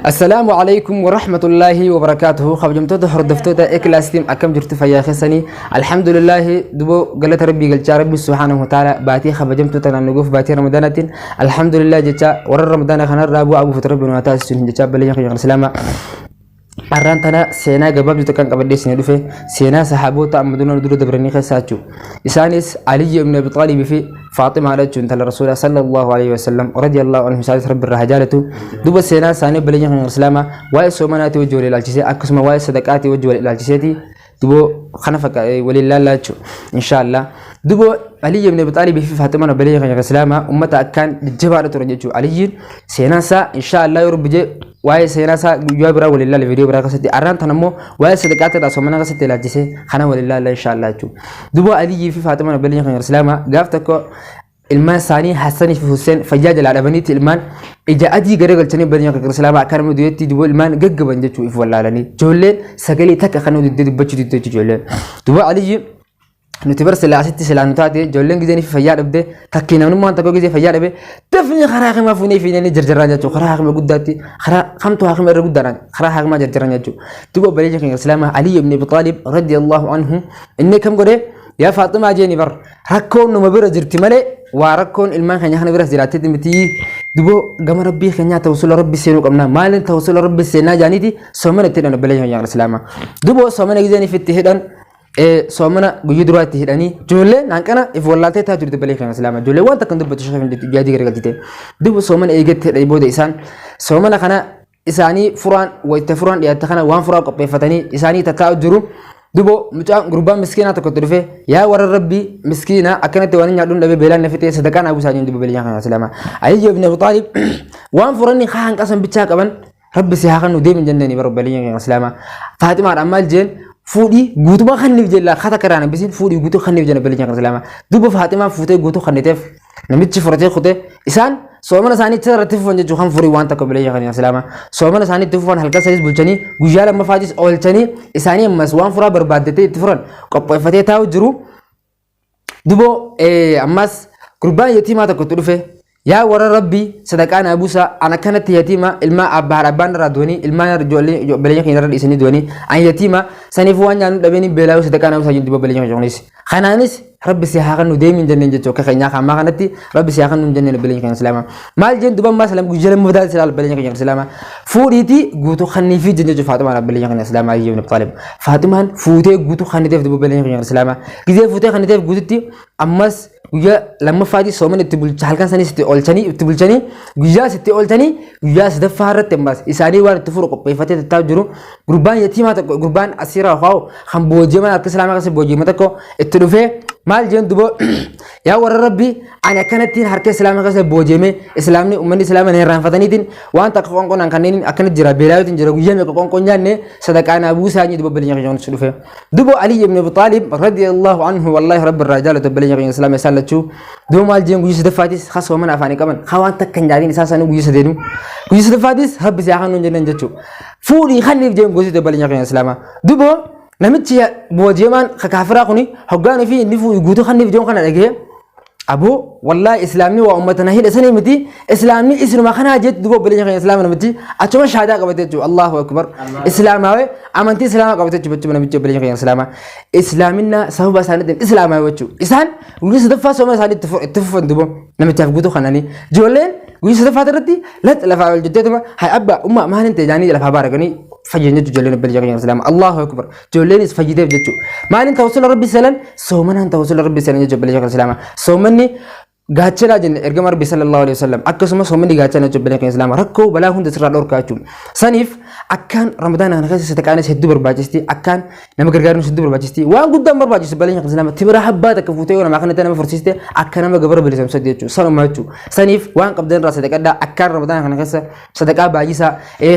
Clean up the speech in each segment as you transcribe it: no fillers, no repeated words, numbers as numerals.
Assalaamu alaikum warahmatullaahi wabarakaatuhu. Kabajamtoota hordoftoota Iklaas Team, akkam jirtu? Fayyaa keessanii? Alhamdulillaahi. Duboo galata rabbii galchaa, rabbi subhaanahu wa ta'ala baatii kabajamtoota naannoo goof baatii ramadaanaatiin alhamdulillah jecha, warra ramadaana kanarraa bu'aa buufatu rabbi nu haa taasisu jecha. Balleenya keenya islaamaa, har'aan tana seenaa gabaabduu takkan qabadhee isinii dhufe, seenaa sahaabota amma dura dabranii keessaa jechuudha. Isaanis Aliyyi ibn Abi Xaalib fi Faaximaa dha jechuun, intala Rasuulaa sallallahu alaihi wasallam radiyallahu anhu, isaanis rabbi irraa haa jaalatu. Duuba seenaa isaanii, obboleeyyan keenya islaamaa, waa'ee soomanaatii wajji wal ilaalchisee, akkasuma waa'ee sadaqaatii wajji wal ilaalchiseeti duboo kana fakka waliin laallaa jechuudha inshaallah. Duboo Aliyyi ibn Abi Xaalib fi Faaximaan, obboleeyyan keenya islaamaa, ummata akkaan jajjabaadha turan jechuudha. Aliyyiin seenaan isaa inshaallah yoo rabbi jee waa'ee seenaa isaa guyyaa biraa waliin laalla viidiyoo biraa keessatti. Arraan tan ammoo waa'ee sadaqaatii irraa soomana keessatti ilaalchisee kana waliin laalla inshaallah jechuudha. Duuba Aliyyii fi Faaximaan, obboleeyyan keenya islaamaa, gaaf tokko ilmaan isaanii Hassanii fi Hussein fayyaa jalaa dhabaniitti ilmaan ija adii garagalchanii, obboleeyyan keenya islaamaa, akka nama du'eetti duuba ilmaan gaggaban jechuu if wallaalanii, ijoolleen sagalee takka kan diddee dubbachuu diddee jechuudha ijoolleen. Duuba Aliyyi nuti bar silaa asitti silaa nu taate, ijoolleen gizeen fi fayyaa dhabde takkii namnummaan tokko gizee fayyaa dhabe dafni karaa hakimaa fuunee fiinanii jarjarraan jechuudha. Karaa hakima guddaatti, karaa kamtu hakima irra guddaadhaan karaa hakimaa jarjarraan jechuudha. Duuba obboleeyyan keenya islaamaa, Ali ibn Abi Xaalib radiyallahu anhu inni kam godhe? Yaa Faaximaa jeeni, bar rakkoon numa bira jirti malee waa rakkoon ilmaan keenya kana biras jiraattetti miti. Dubo gama rabbii keenyaa tawassula rabbi seenuu qabna, maaliin tawassula rabbi seenaa jaaniiti soomana itti hidhan, obboleeyyan keenya islaamaa. Dubo soomana gizeen itti hidhan, soomana guyyaa duraa itti hidhanii, ijoolleen hanqana if wallaaltee taa jirtu balee kan islaama, ijoollee waan takka dubbatu shafin yaadii garagalchite. Duba soomana eegatti hidhanii booda isaan soomana kana isaanii furaan wayita furaan dhiyaatte kana waan furaa qopheeffatanii isaanii tattaa'u jiru. Dubo mucaan gurbaan miskiinaa tokkotti dhufe, yaa warra rabbii, miskiina akkanatti waan nyaadhuun dhabee beelaan na fixee, sadaqaan abu isaanii. Duba balee kan islaama, Aliyyi ibn Abi Xaalib waan furanni haa hanqasan bichaa qaban, rabbi si haa kennu deemin jenneen bara obboleeyyan keenya islaamaa. Faaximaadhaan maal jeen? Fuudhii guutumaa kenniif jella, kata karaan hambisiin, fuudhii guutuu kenniif jenna obboleeyyan keenya islaamaa. Duuba Faaximaan fuutee guutuu kenniteef, namichi fudhatee kutee, isaan soomana isaanii itti irratti fufan jechuun kan furii waan takka, obboleeyyan keenya islaamaa. Soomana isaanii itti fufan, halkan sanis bulchanii, guyyaa lammaffaatis oolchanii, isaanii ammas waan furaa barbaaddatee itti furan qopheeffatee taa'u jiru. Duboo ammas gurbaan yatiimaa tokkotti dhufe, yaa warra rabbii, sadaqaa naa buusaa, an akkanatti yatiima, ilmaa abbaa haadha abbaan irraa du'anii, ilmaan ijoollee obboleeyyan keenya irra dhiisanii du'anii, an yatiima, saniif waan nyaannu dhabeenii beelaa'uu, sadaqaa naa buusaa jennu. Duboo obboleeyyan keenya kunis kanaanis rabbi si haa kennu deemiin jenneen jechuu, akka keenyaa ammaa kanatti rabbi si haa kennu jenneen, obboleeyyan keenya islaamaa. Maal jeen? Duba ammaa salam guyyaa lammaffaa silaa, obboleeyyan keenya islaamaa, fuudhiitii guutuu kanniifii jennee jechuun Faaximaan, obboleeyyan keenya islaamaa, Aliyyi ibn Abi Xaalib Faaximaan fuutee guutuu kanniteef. Duba obboleeyyan keenya islaamaa, gizee fuutee kanniteef guututti, ammas guyyaa lammaffaatti soomana itti bulcha, halkan sanis itti oolchanii, itti bulchanii, guyyaas itti oolchanii, guyyaa sadaffaa irratti ammas isaanii waan itti furu qopheeffatee tattaa'u jiru, gurbaan yatiimaa tokko, gurbaan asiiraa ho'u kan booji'aman harka islaamaa keessa booji'ama tokko itti dhufee maal jeen? Duboo yaa warra rabbii, ani akkanattiin harka islaamaa keessa booji'ame, islaamni uummanni islaamaa na irraanfataniitiin waan takka qoonqoonaan kanneen akkanatti jira, beelaayotiin jira, guyyaa meeqa qoonqoon nyaanne, sadaqaa naa buusaa inni. Duboo obboleeyyan keenya dhufe. Dubo Ali ibn Abi Talib radiyallahu anhu, wallahi rabbi irraa jaalatu, obboleeyyan keenya islaama isaan lachuu. Dubo maal jeen? Guyyaa sadaffaatis ha soomana afaanii qaban, ha waan takka hin nyaatiin isaan sanuu guyyaa sadeenuu, guyyaa sadaffaatis rabbi si haa kennu jenneen jechuudha. Fuudhii kanniif jeen gosi, obboleeyyan keenya islaamaa. Dubo namichi booji'amaan kaafiraa kuni hoggaanii fi inni fuudhii guutuu kanniif jeen kana dhagee, aboo wallahi islaamni waa ummata na hidha sanii miti, islaamni isinuma kanaa jeetti. Duba obboleeyyan keenya islaama, namichi achuma shaadaa qabate jechuudha. Allahu akbar, islaamaawee amantii islaamaa qabate jechuudha namichi. Obboleeyyan keenya islaamaa, islaaminna sababa isaaniitiin islaamaawee jechuudha. Isaan guyyaa sadaffaa sooma isaanii itti fufan. Duba namichaaf guutuu kananii ijoolleen guyyaa sadaffaa irratti lax lafaa ol jetteetuma, hay abba umma maal hin ta'e jaanii lafaa baaraganii fayyan jechuudha ijoolleen obboleeyyan keenya islaamaa. Allahu akbar, ijoolleenis fayyiteef jechuudha. Maaliin tawassula rabbi salan? Soomanaan tawassula rabbi salan jechuudha obboleeyyan keenya islaamaa. Soomanni gaachanaa jenne ergama rabbi sallallahu alaihi wasallam, akkasuma soomanni gaachana jechuudha obboleeyyan keenya islaamaa, rakkoo balaa hunda sirraa dhorkaa jechuudha. Saniif akkaan ramadaana kana keessa sadaqaanis hedduu barbaachisti, akkaan nama gargaaruun hedduu barbaachisti, waan guddaan barbaachisu obboleeyyan keenya islaamaa, timira habbaa takka fuutee yoo namaa kanatti nama fursiiste akka nama gabara bilisoomsatti jechuudha, sanuma jechuudha. Saniif waan qabdan irraa sadaqadhaa, akkaan ramadaana kana keessa sadaqaa baay'isaa,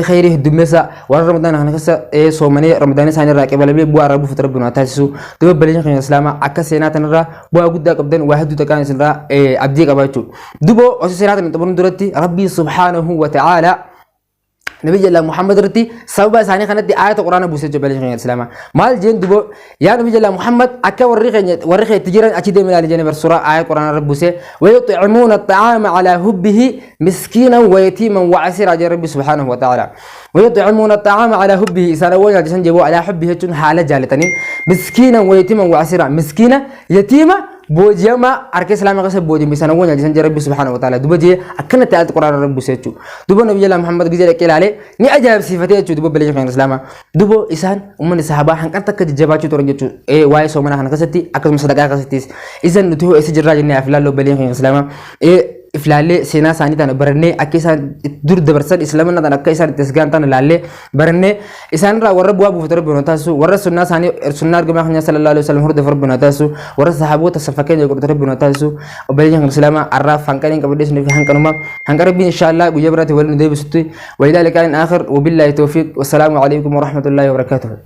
khayrii heddummeessaa. Warra ramadaana kana keessa soomanee ramadaana isaanii irraa qeebalamee bu'aa irraa buufatu rabbi nu haa taasisu. Duba obboleeyyan keenya islaamaa, akka seenaa tanarraa bu'aa guddaa qabdan, waa hedduu takkaan isinirraa abdii qaba jechuudha. Duba osoo seenaa tana xumuruun duratti rabbii subhaanahu wa ta'aalaa Nabi Allah Muhammad irratti sababa isaanii kanatti aayata Quraana buusee jira obboleeyyan keenya Islaamaa. Maal jeen dubo yaa Nabi Allah Muhammad akka warri keenya warri keetti jiran achi deemi ilaali jeen bar suuraa aayata Quraana irra buusee wayuxcimuuna axaama calaa hubbihi miskiinan wayatiiman wacasiraa jeen Rabbi subhaanahu wa ta'ala. Wayuxcimuuna axaama calaa hubbihi isaan awwal nyaachisan jeboo alaa hubbihi jechuun haala jaalataniin miskiinan wayatiiman wacasiraa miskiina yatiima booji'amaa harka islaama keessa booji'ame sana wal nyaachisan jee Rabbi subhaanahu wa ta'ala duba jee akkanatti ayat quraana irra buuse jechuudha. Duba Nabi Jalaa Muhammad gizee dhaqee ilaalee ni ajaa'ibsiifatee jechuudha duba baleesha kan islaamaa. Duba isaan uummanni sahabaa hanqan takka jajjabaachuu turan jechuudha. Ee waa'ee soomanaa kana keessatti akkasuma sadaqaa keessattis isan nuti hoo eessa jirraa jennee afilaallee obboleeyyan keenya islaamaa. Ee iflaallee seenaa isaanii tana barannee akka isaan dur dabarsan islaamina tana akka isaan itti asgaan tana laallee barannee isaan irraa warra bu'aa buufatu rabbi nu taasisu warra sunnaa isaanii sunnaa ergamaa keenya sallallahu alaihi wasallam hordofu rabbi nu taasisu warra sahaboota san fakkeenya godhatu rabbi nu taasisu obboleeyyan keenya islaamaa arraaf hanqaniin qabadhee isiniif hanqanuma hanqa rabbiin inshaallah guyyaa biraatti waliin nu deebisutti wa ilaa liqaa'in aakhir wabillahi tawfiiq wassalaamu alaikum warahmatullahi wabarakaatuh.